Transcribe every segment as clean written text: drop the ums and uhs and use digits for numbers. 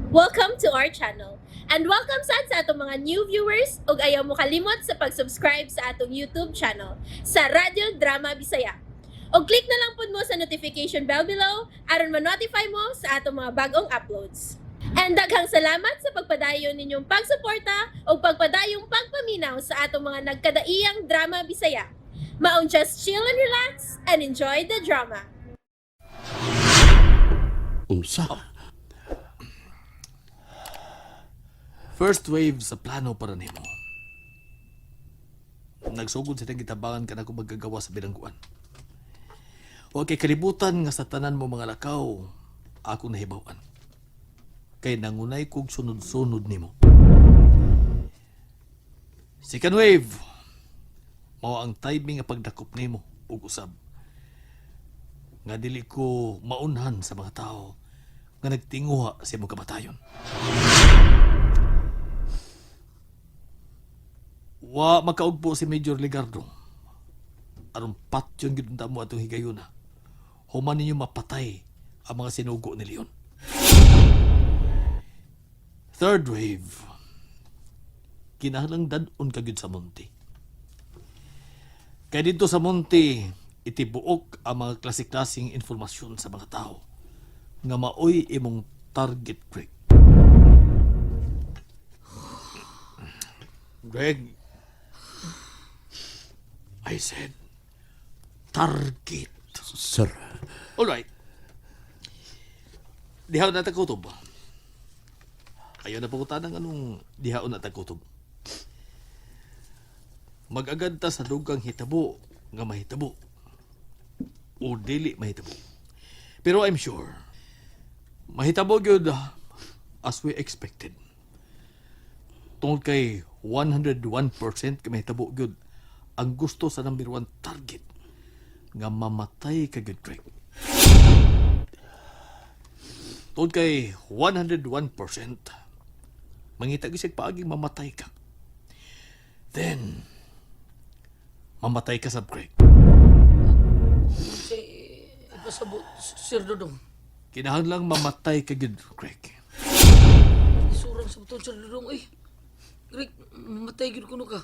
Welcome to our channel. And welcome sad sa atong mga new viewers ug ayaw mo kalimot sa pag-subscribe sa atong YouTube channel sa Radyo Drama Bisaya. Og click na lang pud mo sa notification bell below aron ma-notify mo sa atong mga bagong uploads. And daghang salamat sa pagpadayon ninyong pagsuporta ug pagpadayong pagpaminaw sa atong mga nagkadaiyang drama Bisaya. Maong just chill and relax and enjoy the drama. Unsa? First wave sa plano para nimo. Nagsugod sa gitabangan ka na kung magagawa sa bilangguan. Wa kay kalibutan nga sa tanan mo mga lakaw, akong nahibaw-an. Kay nangunay kog sunod-sunod nimo. Second wave, mao ang timing nga pagdakop nimo ug usab. Nga dili ko maunhan sa mga tao nga nagtinguha sa imong kamatayon. Wa makaugpo si Major Ligardo. Aron patyon gyud unta mo atong higayuna. Human ninyo mapatay ang mga sinugo ni Leon. Third wave. Kinahanglang dad-on ka gyud sa monte. Kay didto sa monte, itibuok ang mga klase-klaseng informasyon sa mga tao nga maoy imong target, Greg. Greg, I said, target. Sir, All right. Dihaon na tagkutob. Ayaw na po ng anong dihaon na tagkutob. Magagad ta sa dugang hitabo nga mahitabo. O dili mahitabo. Pero I'm sure, mahitabo gyud as we expected. Tungod kay 101% ka mahitabo gyud ang gusto sa number one target nga mamatay ka gyud, Greg. Tungod kay 101%, mangita gyud siya paaging mamatay ka. Then, mamatay ka sa Greg. Si ipasabot, Sir Dodong. Kinahanglang mamatay ka gyud, Greg. Surang sa buton, Sir Dodong. Eh, Greg, mamatay gyud kuno ka.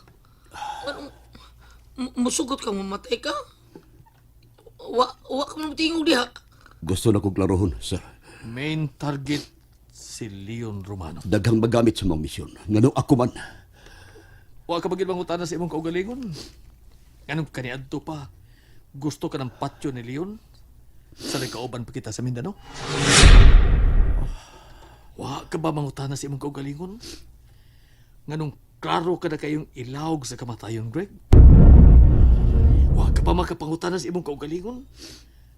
Anong, musugot ka, mamatay ka? Wa ka man tingog diha. Gusto na kong klarohon, sir. Main target si Leon Romano. Daghang magamit sa mga misyon. Ngano ako man. Wa ka bagid mangutana sa imong kaugalingon. Nganong kaniadto pa gusto ka ng patyo ni Leon? Sa nagkauban pa kita sa Mindanao? Wa ka ba mangutana sa imong kaugalingon? Nganong klaro ka na kayong ilawg sa kamatayon, Greg? Wa ka ba makapangutana sa imong kaugalingon?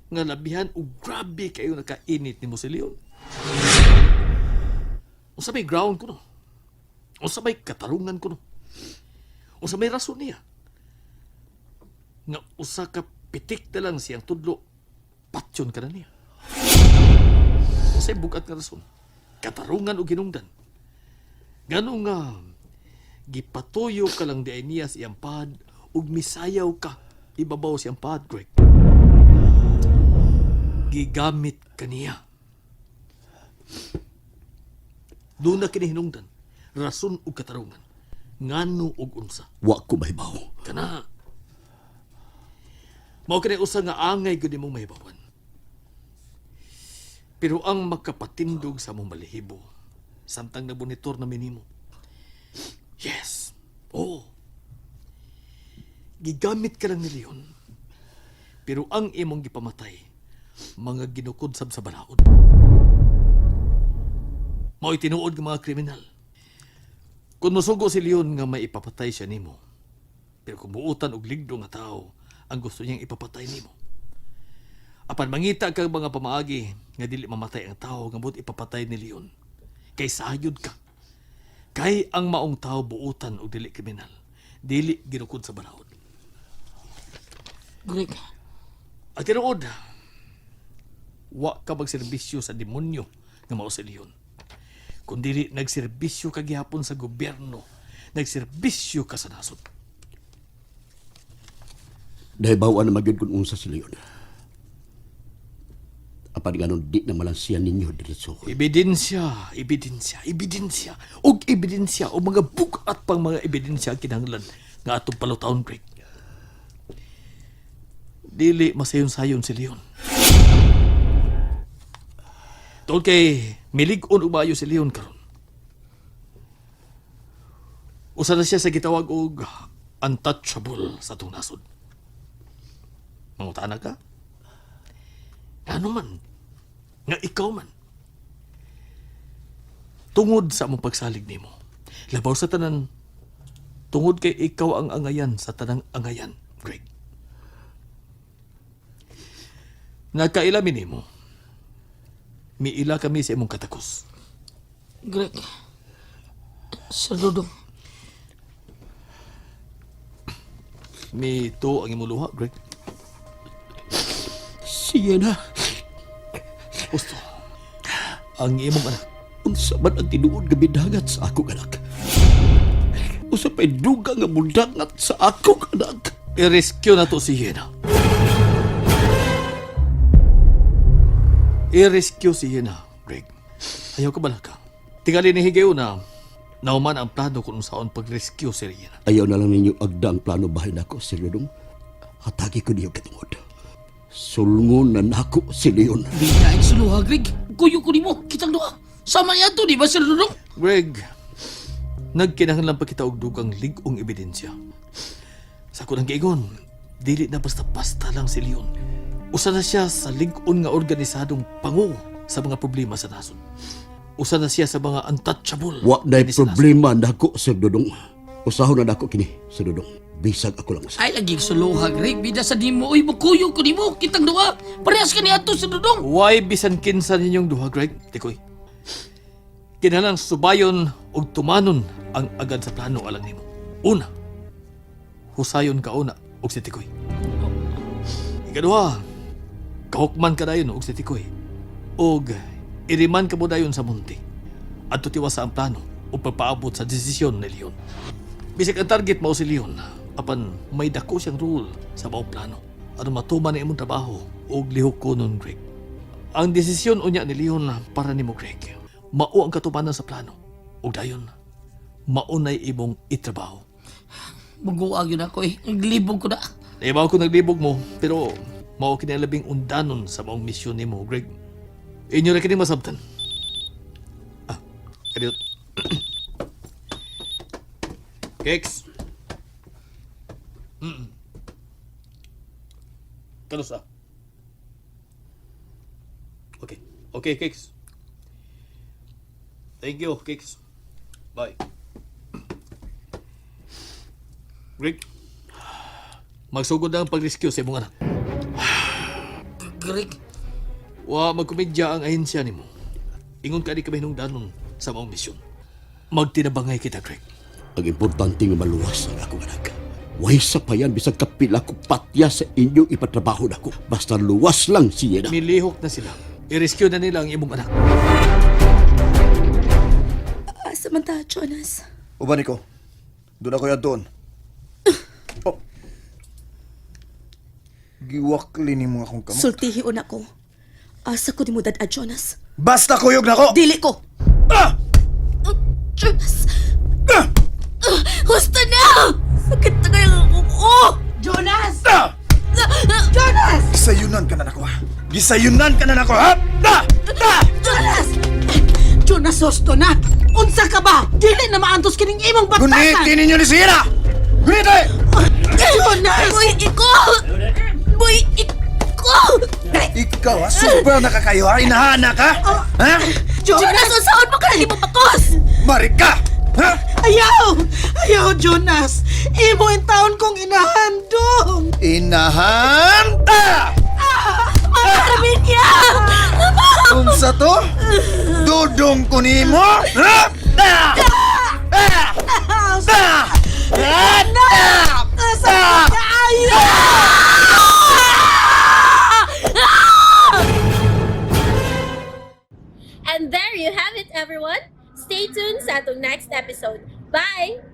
Nga labihan og grabe kayo nakainit nimo si Leon. Unsa may ground ko no? Unsa may katarungan ko no? Unsa may rason niya? Nga usa ka pitik na lang siyang tudlo, patyon ka na niya. Unsay bugat nga rason? Katarungan o ginungdan? Ngano nga gipatuyo ka lang di ay niya sa iyang pad ug misayaw ka ibabaw sa iyang pad, Greg. Gigamit ka niya. Doon na kinihinungdan, rason ug katarungan, ngano ug unsa. Wa ko mahibaw. Kana. Mao kini usa nga angay gud imong mahibawan. Pero ang makapatindog sa among balahibo samtang nabonitor na minimo. Yes. Oh. Gigamit ka lang ni Leon. Pero ang imong gipamatay, mga ginukod sab sa balaod. Mao'y tinuod nga mga kriminal. Kung mosugo si Leon nga may ipapatay siya nimo, pero kung buutan og ligdo nga tao ang gusto niyang ipapatay nimo. Apan mangita kag mga pamaagi nga dili mamatay ang tao nga buot ipapatay ni Leon. Kay sayod ka. Kay ang maong tao buutan og dili kriminal. Dili ginukod sa balaod. Greg, At tinuod, wa ka magserbisyo sa demonyo nga mao si Leon. Kung dili nagserbisyo ka gihapon sa gobyerno, nagserbisyo ka sa nasod. Dahil bawa na magyud kung unsa si Leon. Apan nganon di na malansiyan ninyo diretso. Ebidensya, ebidensya, ebidensya, og ebidensya, og mga bugat pang mga ebidensya ang kinahanglan nga atong palutaon, Greg. Dili masayon-sayon si Leon. Tungod kay milig-on umayo si Leon karon. Usa na siya sa gitawag og untouchable sa atong nasod. Mangutana ka? Ano man? Nga ikaw man. Tungod sa among pagsalig nimo. Labaw sa tanan, tungod kay ikaw ang angayan sa tanang angayan, Greg. Nakaila mi nimo. Miila kami sa imong katakos. Greg. Sir Dudong, Mi to ang imong luha, Greg. Siya na. Gusto. Ang imong anak. Unsa man ang tinuod nga midangat sa akong anak. Usa pa'y duga nga mudangat sa akong anak. I-rescue na to si Hiena. I-rescue si Hiena, Greg. Ayaw ka balaka. Tingali ni Higeo na nauman ang plano kung saan pag-rescue si Hiena. Ayaw na lang ninyo agda ang plano bahin ako, Sir Dudong. Hatagi ko niyo katungod. Sulngon na nako si Leon. bida ang suluha, Greg. Kuyo ko nimo, kitang duha. Sama niya to, di ba, Sir Dudong? Greg, nagkinahanglan pa kita og dugang lig-ong ebidensya. Sa kunang giingon, dili na basta-basta lang si Leon. Usa na siya sa lig-on nga organisadong pango sa mga problema sa nasod. Usa na siya sa mga untouchable. Wa na'y dinhi sa nasod. problema nako, Sir Dudong. Usahon na nako kini, Sir Dudong. Bisag ako lang usa. Ay, lagi suluha, Greg. Bida sa nimo, uy, mukuyo ko nimo, kitang duha. Parehas ka niya to, Sir Dudong. Why bisan kinsa ninyong duha, Greg? Tikoy. Kinahanglan subayon og tumanon ang agad sa plano alang nimo. Una, husayon ka una og si Tikoy. Ikaduha, kahukman ka dayon og si Tikoy. Og iriman ka mo dayon sa munti. Adto tiwasa ang plano ug pagpaabot sa desisyon ni Leon. Bisag ang target mao si Leon, apan may dako siyang role sa maong plano. Aron matuman ang imong trabaho og lihok ko nun, Greg. Ang desisyon unya ni Leon para nimo, Greg. Mao ang katupanan sa plano. Ug dayon, mao nay imong itrabaho. Maguag yun ako eh. Naglibog ko na. Naibaw ko naglibog mo, pero mao kini ang labing undanon sa maong misyon nimo, Greg. Inyo ra kini masabtan. Ah, kadiyot. Keks. Kanos ah. Okay. Okay, Keks. Thank you, Keks. Bye. Greg. Magsugod na ang pag-rescue sa imong anak. Greg, Wa magkomedya ang ahensya nimo. Ingon ka di kami danon sa maong misyon. Magtinabangay kita, Greg. Ang importante nga maluwas ang akong anak. Way sa payan bisag kapila ko patya sa inyong ipatrabaho nako. Basta luwas lang siya na. Milihok na sila. I-rescue na nila ang imong anak. Asa man ta, Jonas? Uban ko. Doon ako yan doon. Oh. Giwakli ni mo akong kamot. Sultihi una ko. Asa ko di mo dad-a, Jonas? Basta kuyog na ko! Dili ko! Ah! Jonas! Ah! Husto na! Sakit na kayo ang kuko! Jonas! Ah! Jonas! Gisayunan ka na nako ha. Gisayunan ka na nako ha. Ah! Ah! Jonas! Jonas, husto na! Unsa ka ba? Dili na maantos kining imong batasan! Gunitin ninyo ni Sira! Gunite! Jonas! Boy, iko! Boy, iko! Ikaw ha, super nakakayo ha. Inahana ka? Ha? Jonas, unsaon mo ka na mo bakos? Marika! Ha? Ayaw! Ayaw, Jonas! Imo in taon kong inahandong! Inahanta! Mama Carminia! Unsa to? Dudong ko nimo? Ha? Ah! Ah! Ah! Ah! Sa kaayo! And there you have it, everyone. Stay tuned sa atong next episode. Bye!